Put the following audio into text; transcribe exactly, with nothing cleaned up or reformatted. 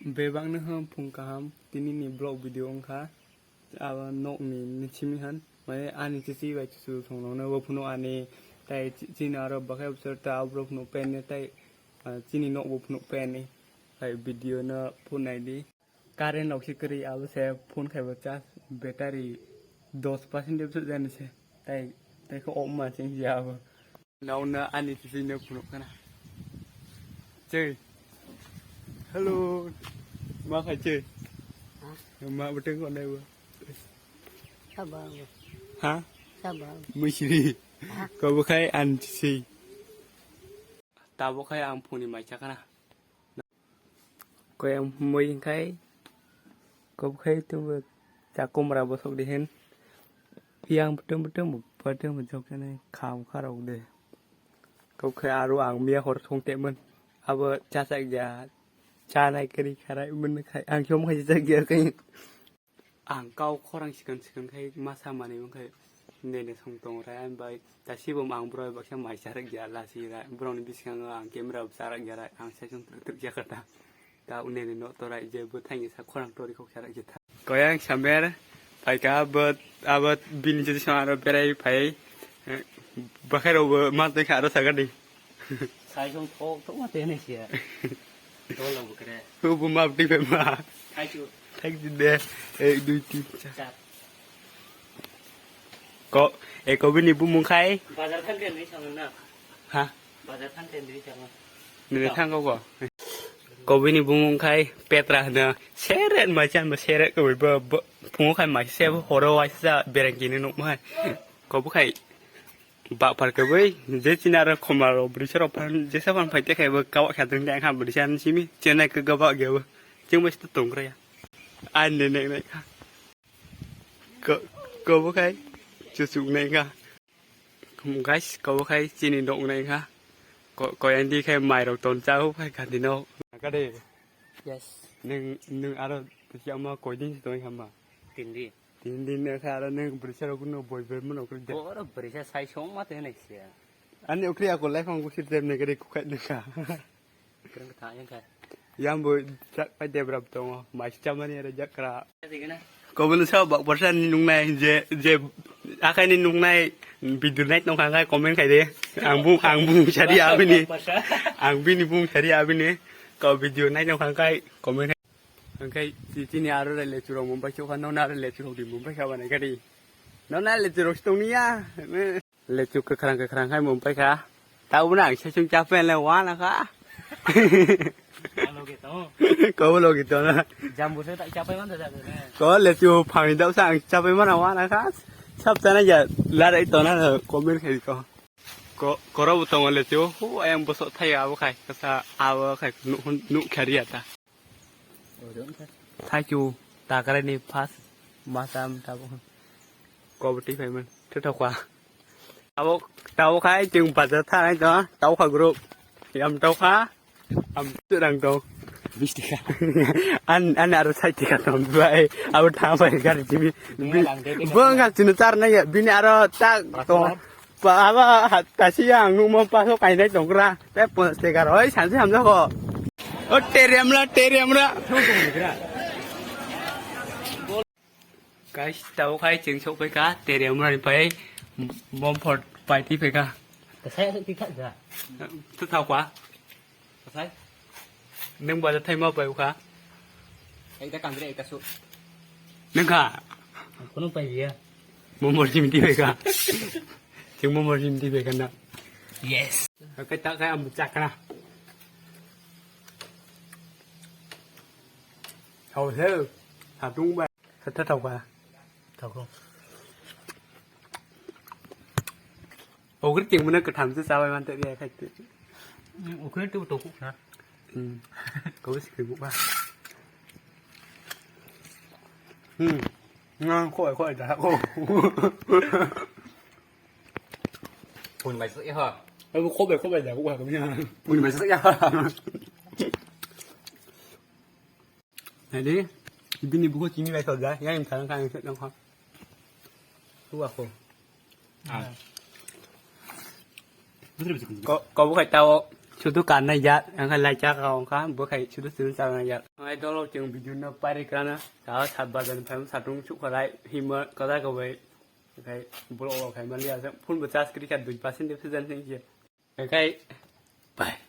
Bebakno hwn phung kaham, tini ni vlog video wngkha, abo nokni ni simi hwn, mane ani chichi bai chuchuk thwngno bo phunuk ani, tai chi-, chini aro bakhai bwswk ta aborok phunuk pen ni tai, ah, chini nok bo phunuk pen ni, tai video no phunuk nai di. Current rok se kwrwi, abo se phone khai bo charge, battery dos percent de bwswk jani se, tai, tai khe off ma cheng ya abo. Nokno ani chichi no phunuk khana. Chei. Hello. Ma khai chei. Ha? Ma bwtwng ko nai bo. Saba. Ha? Saba. Muisiri. Ha? Ko bo khai ani chichi. Tabo khai ang phone ni mai cha khana. Koyang mui khai, kok khai tubu chakumra bosok dihin. Yang betum betum betum jok jani kham kharok de. Kok khai aro ang miya hor thong temen. Abo chachak ya, chanai kari kharai men khai, ang som khai chak ya khai. Ang kau khorang sikon sikon khai masa mani wng khai nene song tong rai, ang bai tasibo ang borok baksa mai charwk ya lasi rai, borokni biskango ang camera bo charwk ya rai, ang saichung twrwk twrwk ya kata. Ta unene no torai je bo thangni sa khorang tori kok charwk ya tha. Koyang samer phaika abo, abo bini jodi song aro berai phai, eh, bakhai rok bo ma twi kha aro sagadi. Sai song thok thok ma tene sia. Dol lo bukre. Hubu map di ma. Thaichu. Thak di de. Ek, dui, tin, char. Char. Ko, e, ko bini bumung khai. Bazar thang ke nai sango na. Ha? Bazar thang ke nai sango. Nini thang ko ko. Ko bini bumung khai petra hna. Seret ma chan ma seret ko bo, bo, phungo khai ma se horo wa sa bereng kini nuk ma. Ko bo khai. Bak phar kwbwi, je chini aro khoma rok bwrwi sa rok phan, jesa phan phai te khai bo kawak kha tong kha bwrwi sa simi, chenai khe gabak ge bo, chwng bai se tong kra ya. Ani ne ne kha. Ko, ko bo khai, chuchuk nai kha. Guys, ko bo khai chini dok nai kha. Ko, ko yang di khai mai rok ton cha hu khai kha di no. Ka de. Yes. Nung, nung aro tisi ama koi din si tong kha ma. Tin di. Tin din no kha aro nung brisa rok no boi boi mano kri de. Boro brisa sai song ma te nai sia. Ani ukri ako life ang gusir tem ne kri kukai ne kha. Kren ka yang kha. Yang bo jak pai de brab tongo. Mai cha mani aro jak kra. Kobun sa bak borsa ni nung nai je, je akai ni nung nai video nai tong kha ngai comment khai de. Ang bu, ang bu sari abini. Ang bini bu sari abini. Ko video nai tong kha ngai comment khai. Hwnkhe chini aro le lechu rok mumbai chukha, nono aro lechu rok di mumbai kha bana gari. Nono lechu rok tong niya. Lechu kwkhwrang kwkhwrang khai mumbai kha. Tabuk na ang sesung chapen le wana kha. Alo ke to. Ko lo ke to na. Jambu se ta chapai man da da ne. Ko lechu phangni dau sa ang chapai mana wana kha. Sab chana ya larai to na comment khai ko. Ko, koro bo tongo lechu. Hu ayang bosok thai abo khai. Kasa abo khai nuk, nuk khariya ta. Thank you. Takrai ni first masam tabo. Koboti payment. Thethokwa. Tabo, tabo khai chwng bazar thanai to. Tabo kha group. Yam tabo kha. Am rang to. Bish taka. An, an aro sai tika to bai. Abo tha bai gari jimi. Bo ngal chini char na ya. Bini aro tak to. Ba, aba, ha, tasi yang nung mo paso kainai tongkra. Te pon stekar, oi, sansi hamjako. O, teriamra, teriamra. Guys, tabo khai chwng sok phaikha, teriamra ni pai, bom phot pai ti phaikha. Kasai asuk ti thak ja. Tu thau kwa. Kasai? Nung bazar thaima bai ukha. Ekta kangre, ekta su. Nung kha? Kono pai biya. Momor jim di bai kha. Chwng momor jim di bai kha na. Yes. Kai ta kai am chakra. Hau he. Hatung bai. Kata tau kha. Tau kho. Ogri ting muna katham se sabai man te ya khai te. Ogri tu to kuk na. Hmm. Kau si kibuk ba. Hmm. Ngang kho kho da kho. Pun bai se ha. Ai kho bai kho bai da kho ha. Pun bai se ha. Nai di, bini buku chini bai soja, yang yang thang thang thang thang. Tu aku. Ah. Ko, ko bukai tao, Sudu kan na ya, ang lai cha ka ong ka, bo khai sudu sudu cha na ya. Ang ai dolo cheng video no pari krana, ta sat bajan phai satung chuk khalai, hima kada ka bai. Khai bolo khai mali asa, phone bo charge kri ka dui percent de phai jan sing je. Khai bye.